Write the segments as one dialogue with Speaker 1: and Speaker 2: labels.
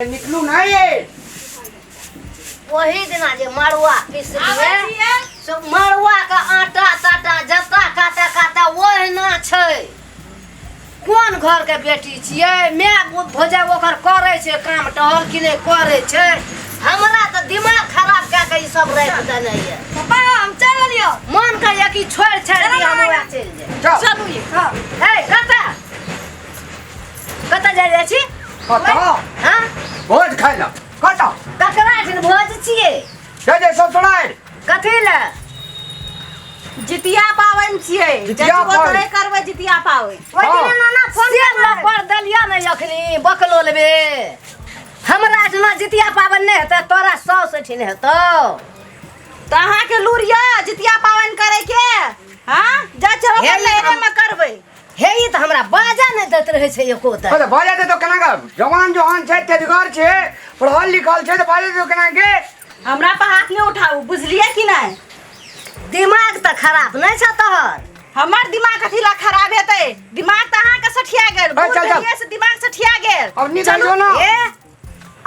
Speaker 1: निकलू नहीं ये।
Speaker 2: ओही दिना जे मड़ुआ पिसलिए से मड़ुआ के आटा ताटा जता काटा काटा ओहिना छै। कोन घर के बेटी छियै? माय भोजा ओकर करै छै काम टहल कि नहि करै छै? हमरा तऽ दिमाग खराब कए के ई सब राखि देने यऽ।
Speaker 3: पापा हम चलि एलियौ।
Speaker 2: मन करैया कि छोड़ि छाड़ि दी, हम वएह चलि जाय।
Speaker 1: चल।
Speaker 3: चलू ये।
Speaker 2: हँ। हे, कतऽ कतऽ जाइ जाइ छी?
Speaker 1: कतऽ?
Speaker 2: हाँ?
Speaker 1: भोज खाइ लए। कतऽ?
Speaker 2: ककरा एखन भोज छियै?
Speaker 1: जय जय ससुरारि।
Speaker 2: कथी लए?
Speaker 3: जितिया पाबनि छियै।
Speaker 1: जितिया
Speaker 3: जजुओ
Speaker 1: पाबनि।
Speaker 3: तोरे करबै जितिया पाबनि।
Speaker 2: ओहि
Speaker 1: हाँ।
Speaker 2: दिना नाना फोन से लपड़ देलियै ने अखनी बकलो लेबे। हमरा एहिठिना जितिया पाबनि नहि हेतै, तोरा साउस एहिठिन हेतौ।
Speaker 3: तऽ अहाँके लूरि यऽ जितिया पाबनि करैके? हाँ? जाइ छियै हम
Speaker 2: हे
Speaker 3: अपन
Speaker 2: ई
Speaker 3: नैहरेमे करबै।
Speaker 2: हे ई तऽ हमरा बाजा नहि दैत रहै छै एको दा।
Speaker 1: अरे बाजा दे तो केना के? जवान जोहान छै, तेजगर छै, पढ़ल लिखल छै, तऽ बाजा दे तो केना के?
Speaker 3: हमरा पर हाथ नहि उठाबू, बुझलियै कि नहि?
Speaker 2: दिमाग तऽ खराब नहि छै तोहर?
Speaker 3: हमर दिमाग कथी ला खराब हेतै? दिमाग तऽ अहाँके सठिया गेल।
Speaker 1: ए, चल, चल।
Speaker 3: भेलियै से दिमाग सठिया गेल।
Speaker 1: अब निकल जो ना।
Speaker 2: ए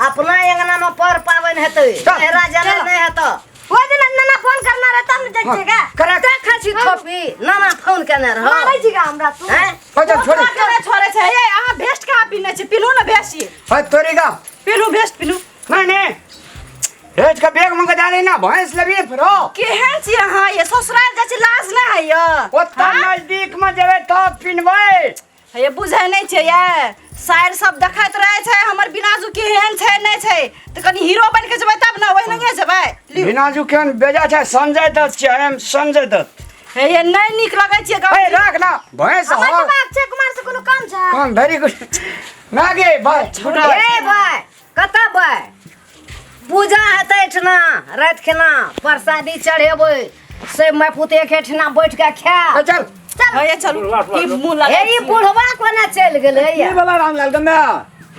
Speaker 2: अपना अंगना में पर पाबनि हेतै,
Speaker 1: चल।
Speaker 2: नहिरा जनै
Speaker 3: चलो।
Speaker 2: नहि हेतौ।
Speaker 4: ओहि दिन नाना फोन करना रहे तब ने जाइ छियै गे।
Speaker 1: करेक्ट।
Speaker 2: देखै छी थोपी नाना फोन केने रहो।
Speaker 4: मारै छी गे हमरा तू।
Speaker 2: हैं?
Speaker 1: ए, चल छोड़।
Speaker 3: तोरा केना छोड़ै छै? हे अहाँ भेस्ट कहाँ पीने छी? पीनू ने भेस्ट ये।
Speaker 1: ए, तोरी का।
Speaker 3: पीनू भेस्ट पीनू।
Speaker 1: नहीं नहीं, भेज के बैग मंगा जा रही ना, भैंस लेबी फिरो।
Speaker 3: केहन छी अहाँ ये? ससुराल जाइ छी लाज नहि होइए?
Speaker 1: ओतऽ नजदीक में जेबै तब पिनबै।
Speaker 3: हे बुझै नहि छै ये, साइर सब देखैत रहै छै हमर बिनाजू केहन छै नहि छै, तऽ कनि हीरो बनि के जेबै तब ने, ओहिनाए जेबै। लिउ।
Speaker 1: बिनाजू केहन बेजा छै? संजय दत्त छियै हम, संजय दत्त।
Speaker 3: हे ये नहि नीक लगै छियै गाँव।
Speaker 1: ए राख ना भैंस।
Speaker 4: हमर
Speaker 1: हर
Speaker 4: बाबा अक्षय कुमार से कोनो कम छै?
Speaker 1: कौन? वेरी गुड ना गे भाई, गुड बाय।
Speaker 2: ए भाई, कतऽ भाई? पूजा हेतै एहिठिना राति खेना, प्रसादी चढ़ेबै से माय पुत एक एहिठिना बैठ के खायब।
Speaker 1: ए, चल
Speaker 3: हे ये चलू, की मुँह लगै
Speaker 2: हे ई
Speaker 3: छियै?
Speaker 2: बुढ़वा कोना चलि गेलै?
Speaker 1: की वाला रामलाल गंगा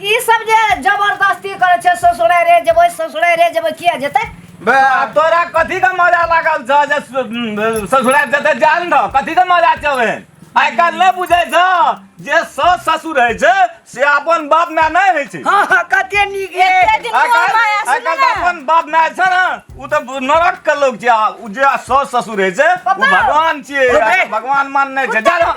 Speaker 2: ई सब जे जबरदस्ती करै छै, ससुरारि रे जेबै, ससुरारि रे जेबै, किया जेतै?
Speaker 5: बे, आ तोरा कथी के मजा लागल छ जे ससुराल जेतै? जान न कथी के मजा छौ एहन? आइ काल्हि नहि बुझै छ जे सास ससुर होइ छै से अपन बाप माय नहि होइ छै।
Speaker 1: हाँ हाँ, कते नीक ये।
Speaker 3: एते दिन
Speaker 5: आइ
Speaker 3: मोह
Speaker 5: काल्हि
Speaker 3: माया
Speaker 5: आइ
Speaker 3: सुनू
Speaker 5: काल्हि तऽ
Speaker 3: ने।
Speaker 5: अपन बाप माय छै ने ओ तऽ नरक के लोक छै, आ ओ जे सास ससुर होइ छै ओ भगवान छियै,
Speaker 1: ओके।
Speaker 5: भगवान मानने छै। जा रह,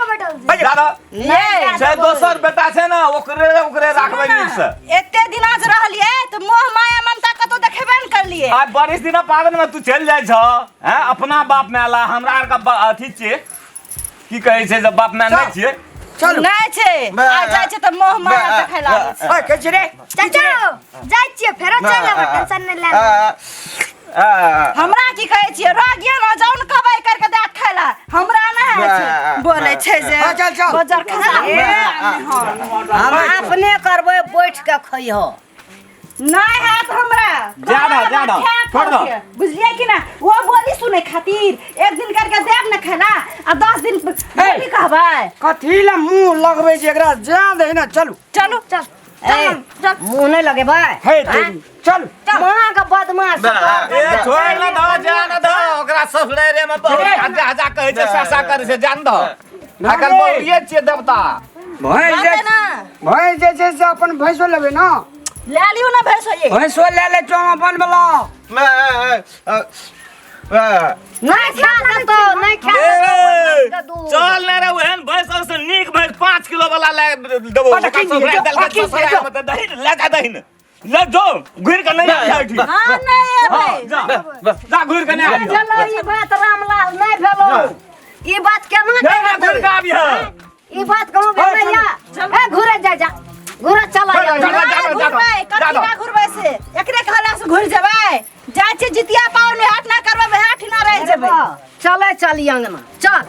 Speaker 5: जा रह।
Speaker 2: नहि
Speaker 5: छै दोसर बेटा छै ने, ओकरे ओकरे राखबै नीक से।
Speaker 3: एते दिना जे रहलियै तऽ मोह माया ममता कतौ देखेबे ने करलियै।
Speaker 5: आइ बरिस दिना पाबनि में तू चलि जाइ छह हैं अपना बाप माय ला, हमरा आरके अथी छियै, की कहै छै जे बाप माय नहि छियै।
Speaker 1: चलू।
Speaker 3: नहि छै, आ जाइ छै तऽ मोह माया देखै लागै छै।
Speaker 1: ओए कहै छी रे।
Speaker 4: चाचा जाइ छियै, फेरो चलि एबै, टेंशन नहि ले।
Speaker 3: हमरा की कहै छियै, रह गियो ने, जाउ ने कबाइ करके दाँत खाय ला, हमरा नहि होइ छै। बोलै छै जे
Speaker 1: हाँ, चल, चल।
Speaker 3: बजर खसा।
Speaker 2: हम अपने करबै, बैठ के खइह।
Speaker 3: नहि हैत हमरा।
Speaker 5: जा दह, जा दह,
Speaker 3: खाय
Speaker 5: छोड़ दह।
Speaker 3: खातिर, बुझलियै कि ना? वो बोली सुनै खातिर एक दिन करके देब ने खाना आ 10 दिन बोली कहबै।
Speaker 1: कथी ला मुंह लगबै छै एकरा? जा दे ना, चलू।
Speaker 3: चलू चल।
Speaker 2: ए, मुँह नहि लगेबै।
Speaker 1: हे तेरी, चल।
Speaker 2: माँ के बदमाश।
Speaker 5: ए छोड़ न दह, जा न दह ओकरा ससुरारे में बहुत हजा हजा कहै छै, सासा करै छै, जान दह। आइ काल्हि बहुरिये छियै देवता।
Speaker 1: भैंस जे
Speaker 3: रहतै ना।
Speaker 1: भैंस जे छै से अपन भैंसो लेबै ना।
Speaker 3: ले लियौ ने भैंसो ये।
Speaker 1: भैंसो ले ले चौ अपन वाला।
Speaker 2: नहि खा देतौ, नहि खा
Speaker 5: ए,
Speaker 2: देतौ दूध।
Speaker 5: चल ने रे, ओहन भैंस से नीक भैंस 5 किलो वाला ले देबो।
Speaker 1: पटकी
Speaker 5: ओकरा ससुराल
Speaker 1: जो,
Speaker 5: देलकै,
Speaker 1: पटकी
Speaker 5: ससुराल
Speaker 1: जो।
Speaker 5: में तऽ दही ने, ले जा दही ने। ले जो, घुरि कऽ नहि आबि एहिठाम।
Speaker 3: हाँ, नहि एबै।
Speaker 5: हाँ, जा, जा घुरि कऽ नहि
Speaker 2: नहि
Speaker 5: आबि।
Speaker 2: भेलौ ई बात रामलाल, नहि भेलौ ई बात। केना
Speaker 5: नहि, नहि, घुरि कऽ आबिह।
Speaker 2: ई बात कहूँ भेलै या? ए घुरे जा, जा घुरे चल।
Speaker 5: चल, चल,
Speaker 3: नहि
Speaker 5: जा, जा,
Speaker 3: घुरबै,
Speaker 5: जा,
Speaker 3: कथी
Speaker 5: जा।
Speaker 3: ला घुरबै से? एकरे कहला से घुरि जेबै? जाइ छियै जितिया पाबनि, हाथ ना करबै, हाथ ना रहि जेबै।
Speaker 2: चले चली अंगना चल।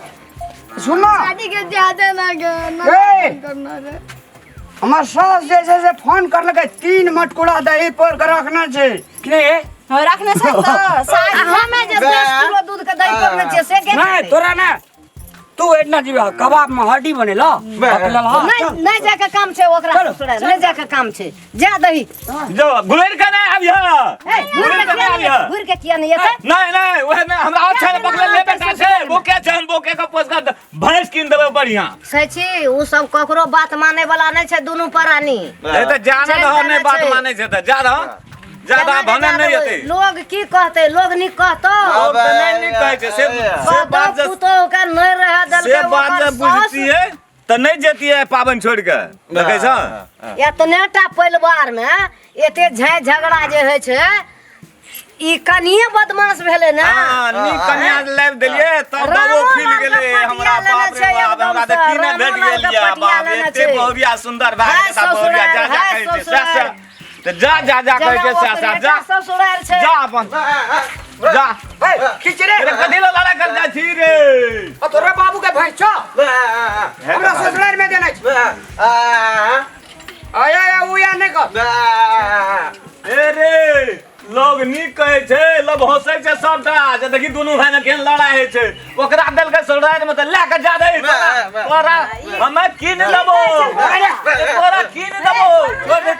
Speaker 1: सुन ना।
Speaker 4: शादी के ज्यादा ना गे ना।
Speaker 1: ए!
Speaker 4: करना रे।
Speaker 1: हमर सास जे छै से फोन करलकै, 3 मटकुरा दही पोर के रखना छै कि नहीं हे?
Speaker 3: हाँ, रखने छै तऽ
Speaker 2: आ
Speaker 3: साड़ी
Speaker 2: हमे जे 10 किलो दूध के दही पड़ने छियै से के
Speaker 1: नहीं
Speaker 2: खेतै?
Speaker 1: तोरा ना। तू एतना जीवा कबाब में हड्डी बनेला बकलेला
Speaker 2: नहीं नहीं जाके काम छै ओकरा
Speaker 1: चलो,
Speaker 2: ससुराल नहीं जाके काम छै जा दही
Speaker 5: जो घुरि के नहि आबिह।
Speaker 2: ए, घुर
Speaker 5: घुरि
Speaker 2: के
Speaker 5: के
Speaker 2: किया
Speaker 5: नहि
Speaker 2: नहीं
Speaker 5: आबिह।
Speaker 2: घुर के किया नहीं एतै?
Speaker 5: नहीं नहीं वह नहीं हमरा अच्छा ने बकले ले बेटा छै बोके छै हम बोके के पोस के भैंस कीन देबै बढ़िया।
Speaker 2: सही छी उ सब ककरो बात माने वाला नहीं छै दुनू प्राणी।
Speaker 5: ए तऽ जाने
Speaker 2: चलि
Speaker 5: दहो
Speaker 2: जाना
Speaker 5: नहि बात
Speaker 2: छै।
Speaker 5: मानै छै तऽ जा दहो जा दहो भने
Speaker 2: केना
Speaker 5: नहि
Speaker 2: के
Speaker 5: एतै।
Speaker 2: लोग की कहतै? लोग नीक कहतौ?
Speaker 5: लोग तऽ नहि नीक कहै छै से से बात
Speaker 2: कहतौ
Speaker 5: जे
Speaker 2: पुतोहु के नहि रहऽ देलकै
Speaker 5: से बात
Speaker 2: ओकर
Speaker 5: जे
Speaker 2: सासु।
Speaker 5: बुझतियै तऽ नहि जतियै पाबनि छोड़ि के देखै छह।
Speaker 2: एतने टा परिवार में एते झाँइ झगड़ा जे होइ छै ई कनिये बदमाश भेलै ने।
Speaker 5: हाँ, नीक कनिया लाबि देलियै तब
Speaker 2: रामो
Speaker 5: बाबो फिर
Speaker 2: लाल के
Speaker 5: गेलै हमरा
Speaker 2: पटिया लेने
Speaker 5: बाप रे
Speaker 2: छै
Speaker 5: बाप हमरा तऽ
Speaker 2: एकदमसँ,
Speaker 5: की नहि
Speaker 2: रामो
Speaker 5: भेट
Speaker 2: लाल
Speaker 5: गेल
Speaker 2: के
Speaker 5: यऽ
Speaker 2: पटिया
Speaker 5: बाप
Speaker 2: लेने
Speaker 5: एते
Speaker 2: छै।
Speaker 5: बहुरिया सुन्दर भए
Speaker 2: हाय
Speaker 5: गेलै तऽ बहुरिया जा
Speaker 2: ससुराल,
Speaker 5: जा
Speaker 2: हाय
Speaker 5: कहै छै
Speaker 2: ससुराल।
Speaker 5: सएह सएह तऽ जा जा जा कहै
Speaker 2: जेना
Speaker 5: छै सएह सएह
Speaker 2: ओकरे
Speaker 5: जा
Speaker 2: ससुराल छै।
Speaker 5: जा अपन जा।
Speaker 1: ए खींच रे।
Speaker 5: रे कथी लए लड़ाइ कर जाइ छी रे?
Speaker 1: आ तोरे बाबू के भैंस छौ हमरा ससुराल में देना छै। आया या उ या नहीं कर।
Speaker 5: ए रे लोग नीक कहै छै लोग हंसै छै सबटा जे देखी दुनू भाई में केहन लड़ाइ होइ छै ओकरा देलकै ससुराल में तऽ लए के जा दही तोरा हमे कीन लेबो तोरा कीन देबो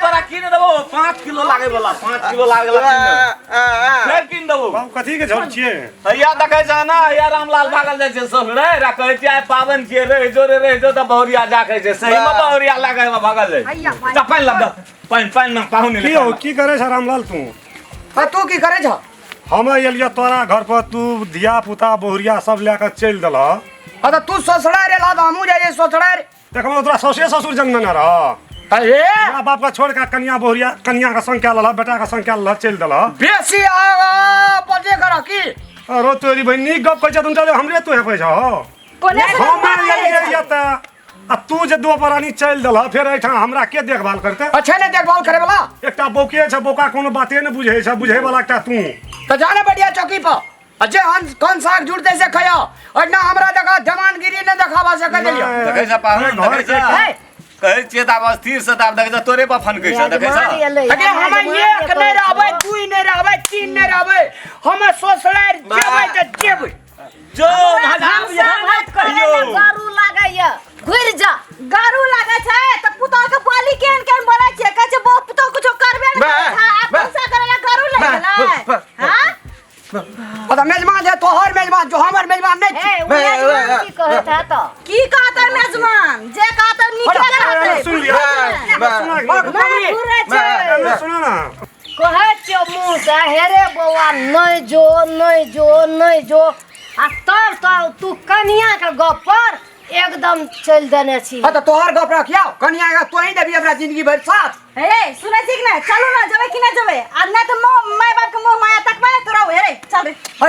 Speaker 5: तोरा कीन देबो 5 किलो लागे वाला 5 किलो लागे वाला कीन देबो फेर कीन देबो।
Speaker 6: बाबू कथी के झोर छियै?
Speaker 5: हैया देखै छ ने हैया रामलाल भागल जाइ छै ससुराल आ कहै छियै आइ पाबनि छियै रहि जो रे रहि जो तऽ बहुरिया जा कहै छै सही में बहुरिया लए के भागल जाइ छै। जा पानि लग पानि पानि में पाहुन
Speaker 6: की हो की करे छ रामलाल तू?
Speaker 1: आ तू की करे छ?
Speaker 6: हम एलियै तोरा घर पर तू धिया पुता बहुरिया सब लए के चलि देलह।
Speaker 1: आ तऽ तू ससुराल एला तऽ हमहूँ जाइ छियै ससुराल।
Speaker 6: देखबो तोरा सौसे ससुर जन्मेने रह।
Speaker 1: अरे
Speaker 6: माँ बाप के छोड़ के कनिया बहुरिया कनिया के संग कए लेलह बेटा के संग कए लेलह चलि देलह।
Speaker 1: बेसी आ बजे कर की?
Speaker 6: अरो तोरी बहिन नीक गप कहै छ तुम चल हमरे तू हेपै छ हो।
Speaker 3: कोने से
Speaker 6: हम एलियै तऽ आ तू जे दो प्राणी चलि देलह फेर एहिठाम हमरा के देखभाल करतै?
Speaker 1: अच्छा ने देखभाल करे वाला
Speaker 6: एकटा बौके छै बौका कोनो बाते ने बुझै छै बुझै वाला एकटा तू।
Speaker 1: तऽ जाने बढ़िया चौकी पर आ जे हन कौन साग जुड़ते से खया और ना हमरा देखा जवानगिरी ने देखावा से कह देलियो।
Speaker 5: देखै छ पाहुन
Speaker 6: घर
Speaker 5: देखै
Speaker 6: के
Speaker 5: छ कहै छियै तऽ आब अस्थिर से तऽ आब देखै छ तोरे पर फनकै छ देखै छ।
Speaker 1: अगे हम एक नहीं रहबै दुई नहीं रहबै तीन नहीं रहबै हम ससुराल जेबै तऽ जेबै।
Speaker 5: जो महाराज यहाँ
Speaker 2: भात
Speaker 5: कहियो
Speaker 2: गरू लागैया घुरि जा।
Speaker 3: गरू लागै छै तऽ पुतोह के बोली केहन केहन बोलै छियै कहै छै बहु पुतोह कुछो करबे नहि करै छै आ पैसा करै ला गरू लागि गेलै। हाँ
Speaker 1: आ तऽ मेजबान जे तोहर मेजबान जो हमर मेजबान नहीं
Speaker 2: ए उ मेजबान की कहैत है तऽ?
Speaker 3: की कहतै मेजबान जे कहतै नीके कहतै।
Speaker 6: सुन लिअ
Speaker 2: नहि घुरै छै।
Speaker 6: सुन ना
Speaker 2: कहै छियौ मुँह से हे रे बौआ नहीं जो नहीं जो नहीं जो आ तब तब तू कनिया के गप पर एकदम चलि देने छी।
Speaker 1: हाँ तऽ तोहर गप रखियौ कनिया के तोही देबी हमरा जिंदगी भरि साथ।
Speaker 3: हे सुनै छी कि नहि? चलू ना जेबै कि नहि जेबै? आ नहि तऽ माय बाप के मोह माया तकबै तोरा हे रे चल रे।
Speaker 1: हे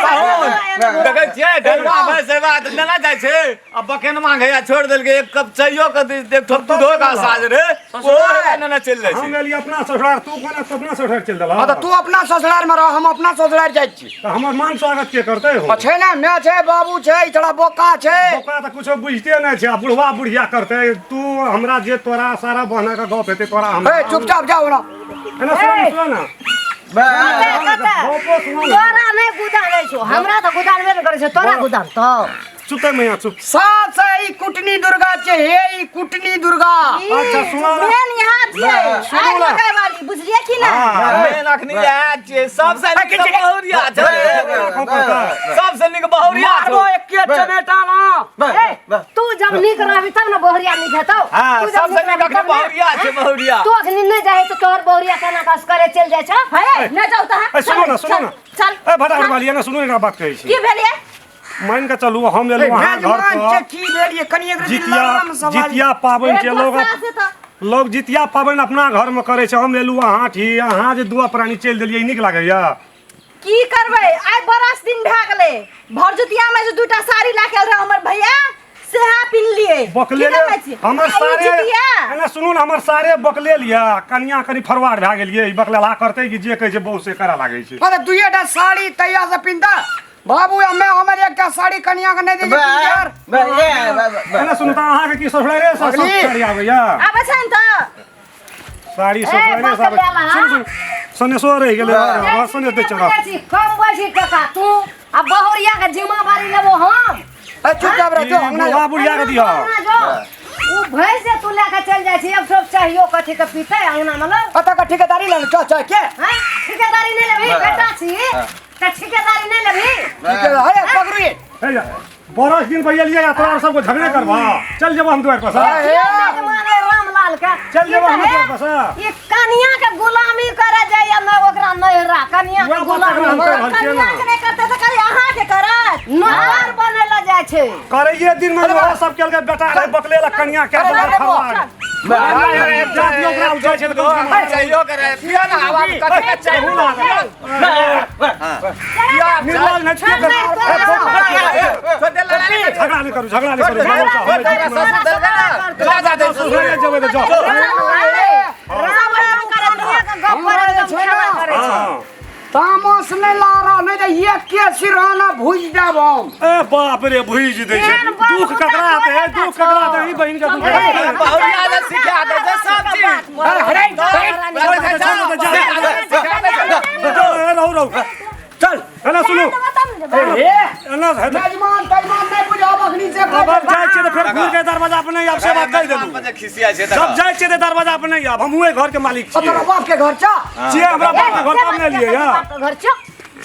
Speaker 5: पाहुन देखै छियै ढेरुआ भाई से बात लेना जाइ छै आ बकेनमा घैया छोड़ि देलकै एक कप चाइयो के एक ठोप दूधो के साँझ रे ओहो नेने चलि जाइ
Speaker 6: हम
Speaker 5: छै।
Speaker 6: एलियै अपना ससुराल तू कोना अपना ससुराल चलि देलह?
Speaker 1: हाँ तऽ तू अपना ससुराल में रह हम अपना ससुराल जाइ छी।
Speaker 6: तऽ हमर मान स्वागत के करतै हो?
Speaker 1: छै ने my छै बाबू छै थोड़ा बोका छै।
Speaker 6: बोका तऽ कुछो बुझते नहि छै आ बुढ़वा बुढ़िया करतै तू हमरा जे तोरा सारा बहना के गप हेतै तोरा हमरा।
Speaker 1: ए चुपचाप जाओ ना।
Speaker 6: एना सुन सुन ना। गपो सुन ना।
Speaker 2: तोरा नहि गुदानै छौ हमरा तऽ गुदानबे नहि करै छौ तोरा गुदान तऽ
Speaker 6: चुप मैया चुप।
Speaker 1: सात से ई कुटनी दुर्गा छै हे ई कुटनी दुर्गा।
Speaker 6: अच्छा सुना ना।
Speaker 3: मेन यहाँ छियै
Speaker 6: सुनू
Speaker 3: आगि
Speaker 6: ना।
Speaker 3: लगै वाली बुझलियै कि नहि?
Speaker 5: मेन अखनी इएह छियै सबसँ नीक तऽ बहुरिया छै सबसँ नीक बहुरिया छौ।
Speaker 1: मारबो एके चमेटा ना।
Speaker 2: ए तू जब नीक रहबी तब ने बहुरिया नीक हेतौ।
Speaker 5: हाँ
Speaker 2: तू जब
Speaker 5: सबसँ
Speaker 2: नीक
Speaker 5: नीक
Speaker 2: रहबी
Speaker 5: अखनी
Speaker 2: तब ने।
Speaker 5: बहुरिया छै बहुरिया।
Speaker 2: तू अखनी नहि जाइ तऽ तोहर बहुरिया केना कस करे चलि जाइ छौ?
Speaker 3: हे नहि जाउ तऽ
Speaker 6: ए सुनू ना सुनू ना।
Speaker 3: चल
Speaker 6: ए फटाफट वाली ना सुनू एकरा बात कहै छी।
Speaker 3: की भेलियै?
Speaker 6: मान के चलू हम एलहुँ अहाँ घर
Speaker 1: मेजबान छै
Speaker 6: पर
Speaker 1: की भेलियै कनि एक
Speaker 6: जितिया
Speaker 1: लरम सवाल।
Speaker 6: जितिया पाबनि छै लोग
Speaker 3: गुस्सा से तऽ
Speaker 6: लोग जितिया पाबनि अपना घर में करै छै हम एलहुँ अहाँ ठी अहाँ जे दुआ प्राणी चलि देलियै नीक लागैया?
Speaker 3: की करबै आइ बरस दिन भए गेलै भरजुतिया में जे दूटा साड़ी लए के आयल रहे हमर भैया सेहा पिन्हलियै।
Speaker 6: बकले
Speaker 3: की करबै छी?
Speaker 6: हमर
Speaker 3: आ ई
Speaker 6: सारे
Speaker 3: जितिया
Speaker 6: एना सुनू ने हमर सारे बकलेल यऽ कनिया कनि फरवार भए गेलियै ई बकलेला करतै कि जे कहै छै बहु से करऽ लागै छै।
Speaker 1: अरे दुइएटा साड़ी तैया से पिन्हता बाबू हमे हमर एकटा साड़ी कनिया के नहि दै छै यार।
Speaker 6: एना सुनू तऽ अहाँके की ससुराले से सब साड़ी आबैया?
Speaker 3: आबै छै ने तऽ
Speaker 6: साड़ी ससुराले से आबै। सुनू सुनू सनेसो रहि गेलै हँ सनेस दै चलऽ।
Speaker 2: कम बजही काका तू आ बहुरिया के जिम्मेवारी लेबो हम।
Speaker 1: ए चुपचाप रह जो अंगना
Speaker 6: बुढ़ा
Speaker 1: जो।
Speaker 6: बुढ़िया के दिह
Speaker 2: अंगना जो उ भैंस जे तू लए के चल जाइ छी अब सब चाहियो कथी के पीते अंगना में लो
Speaker 1: अतः का ठेकेदारी ले चल चल के
Speaker 2: हैं ठेकेदारी नहीं लेबही बेटा छी त ठेकेदारी नहीं लेबही
Speaker 1: ठेकेदार हे पकड़ू ये
Speaker 6: हे जा, बरस दिन पर एलियै आ तोरा सबको झगड़े करबा चल जेबो हम दुआर पर से
Speaker 1: हे।
Speaker 2: माने रामलाल के
Speaker 6: चल जेबो हम
Speaker 2: ई
Speaker 6: दुआर पर से
Speaker 2: ई कनिया के गुलामी करे जाइए न ओकरा नैहरा कनिया के
Speaker 6: वएह बात
Speaker 2: गुलामी
Speaker 6: अखन हम कहि रहल छियै
Speaker 3: कनिया
Speaker 6: ने
Speaker 3: के नहि करतै तऽ खाली अहाँके करत
Speaker 2: नौकर बनेला जाइ छै
Speaker 6: करैये दिन में लोहा सब केलकै बेटा रे बकले ला कनिया के
Speaker 1: अरे, अरे,
Speaker 6: फरवार जा दियौ ओकरा उठै छै तऽ कम से कम
Speaker 5: चाहियो करे पिया ना आवाज कथी के चाहियो पिया
Speaker 6: निर्मल नहि छियै झगड़ा नहि करू झगड़ा नहि करू ससुराले जेबै तऽ जाउ
Speaker 1: हमरा जे छै ने तामस नहि ला रहा नहि तऽ एक के सिरहाना भुजि देब हम
Speaker 6: ए बाप रे भुजि दै छै
Speaker 2: एहन बात
Speaker 6: दुख ककरा हेतै हे दुख ककरा हेतै ई बहिन के दुख हेतै।
Speaker 1: अरे हरे
Speaker 6: जाउ, ए, रहू रहू
Speaker 1: चल
Speaker 6: एना सुनू
Speaker 1: ए
Speaker 6: एना हेतै
Speaker 1: मेजमान तजमान नहि बुझब अखनी से
Speaker 6: अब अब जाइ छियै तऽ फेर घुरि के दरवाजा पर नहि आब से बात कहि देलहुँ जब जाइ छियै तऽ दरवाजा पर नहि आब हमहूँ घर के मालिक छियै
Speaker 1: तोरा बाप के घर छ
Speaker 6: छियै हमरा बाप के घर पर नहि लिए या
Speaker 2: घर छौ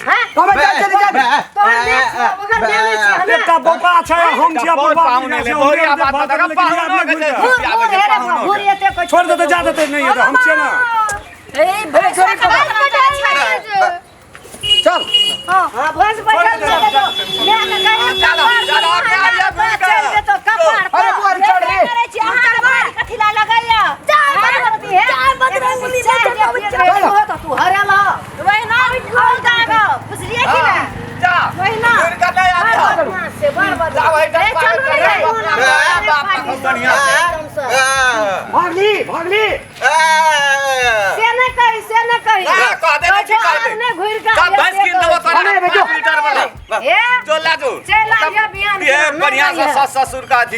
Speaker 2: हैं
Speaker 1: हमे जाइ छियै तऽ जाइ
Speaker 2: तोहर माय छियौ, ओकर माय नहि छियै हमे।
Speaker 6: एकटा बौका छै हम छियै
Speaker 5: बहुत
Speaker 6: अपन बाप
Speaker 5: पाहुन
Speaker 6: के
Speaker 5: एलै,
Speaker 6: छियै,
Speaker 5: बहुत
Speaker 6: हमरे
Speaker 5: बात
Speaker 6: बात
Speaker 5: बता,
Speaker 6: लेकिन ई आदमी
Speaker 5: पाहुनो
Speaker 6: घुरि
Speaker 5: के
Speaker 6: जाय।
Speaker 2: घूर, घूर, हे रे, घूर एते कोइ
Speaker 6: छोड़ देतै जा देतै नहि हेतै हम छियै ना
Speaker 3: ए भैंसा के बात छै
Speaker 1: चल
Speaker 2: हाँ, भैंस बैठल छै तो ले के गई कपार पर चल जेतो कपार पर।
Speaker 1: अरे बुआरी चढ़ रे
Speaker 3: करै छी अहाँके बारी कथी ला लगैया
Speaker 2: चाय बदरंगुली चाय जे पियत रहे तो तू हरेला
Speaker 3: वही ना और दागो बुझलियै कि ना वही ना
Speaker 2: बदमाश से बड़ बदमाश।
Speaker 3: ए चलू रे
Speaker 1: भागली भागली
Speaker 2: से नहि कही से नहि कही कहै छौ, आब नहि घुरि के आबियौ, से कहै
Speaker 1: अरे बेटो
Speaker 2: छौ। ए, चलि आबियौ बिहान के,
Speaker 5: बढ़िया से सास ससुर का अथी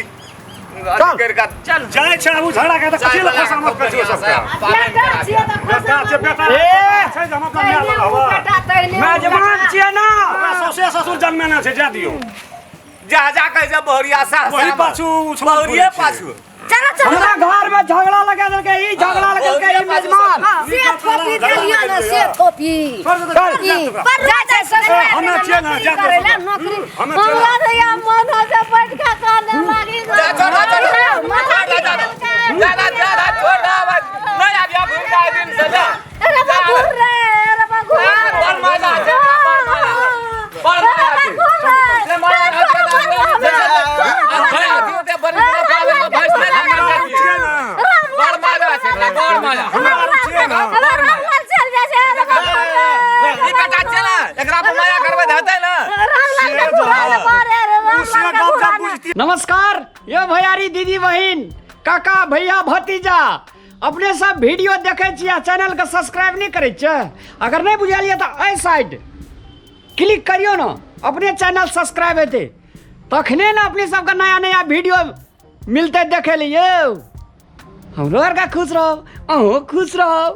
Speaker 5: अथी करके चल
Speaker 6: जाइ छै आब उ झगड़ा के तऽ कथी लए खुशामद करै छियै सबके
Speaker 2: बेटा छियै तऽ
Speaker 6: बेटा छै
Speaker 2: खुशामद
Speaker 6: बेटा
Speaker 1: ए!
Speaker 6: छै जे हम अपना माय
Speaker 2: तहिने
Speaker 6: लग
Speaker 2: उ
Speaker 6: रहब
Speaker 2: बेटा तहिने उ
Speaker 1: मेजमान
Speaker 2: बेटा।
Speaker 1: छियै ना
Speaker 6: ओकरा सौसे ससुर जन्मेने छै जा दियौ
Speaker 5: जा जा कह जा बहुरिया सा
Speaker 6: वही पाछू उछलल
Speaker 5: बहुरिया
Speaker 6: फिरै छै।
Speaker 5: पाछू
Speaker 4: चलो चलो
Speaker 1: हमरा घर में झगड़ा लगा देलकै ई झगड़ा लगेलकै ई मेजमान
Speaker 2: से थोपी देलियै ने से थोपी
Speaker 6: छोड़ देतै, जा दियौ ओकरा।
Speaker 4: पर जा जा
Speaker 6: ए, हमे छियै ना जा दियौ
Speaker 2: करे ला
Speaker 6: सबके।
Speaker 2: नौकरी
Speaker 6: हमे छियै ना।
Speaker 2: हमरा तऽ या मन हो से बैठ के काने लागी
Speaker 5: जा छोड़ जा छोड़ जा जा जा जा जा छोड़ जा नहीं आ गया घूम का दिन से जा
Speaker 2: अरे बा घूर रे अरे बा घूर
Speaker 5: बड़ मजा छै बड़ मजा बड़ मजा छै से मजा छै बड़
Speaker 6: छियै ना
Speaker 5: बड़ मजा छै बड़ मजा
Speaker 6: हमरा आर छियै ना
Speaker 2: चल जा छै अरे बा घूर रे
Speaker 5: ई बेटा चला एकरा पर मजा करबै तऽ हेतै ना
Speaker 2: रामलाल के घुरा रे रे
Speaker 6: उ से
Speaker 2: रामलाल के
Speaker 6: गप
Speaker 2: घुरा
Speaker 6: जब बुझती
Speaker 1: नमस्कार यो भैयारी दीदी बहिन काका भैया भतीजा अपने सब वीडियो देखै छी आ चैनल के सब्सक्राइब नहीं करै छियै अगर नहीं बुझलियै तऽ एहि साइड क्लिक करियौ ने अपने चैनल सब्सक्राइब हेतै तखने ने अपने सबके नया नया वीडियो मिलतै देखै लिए यौ हमरो आरके खुश रहब अहूँ खुश रहब।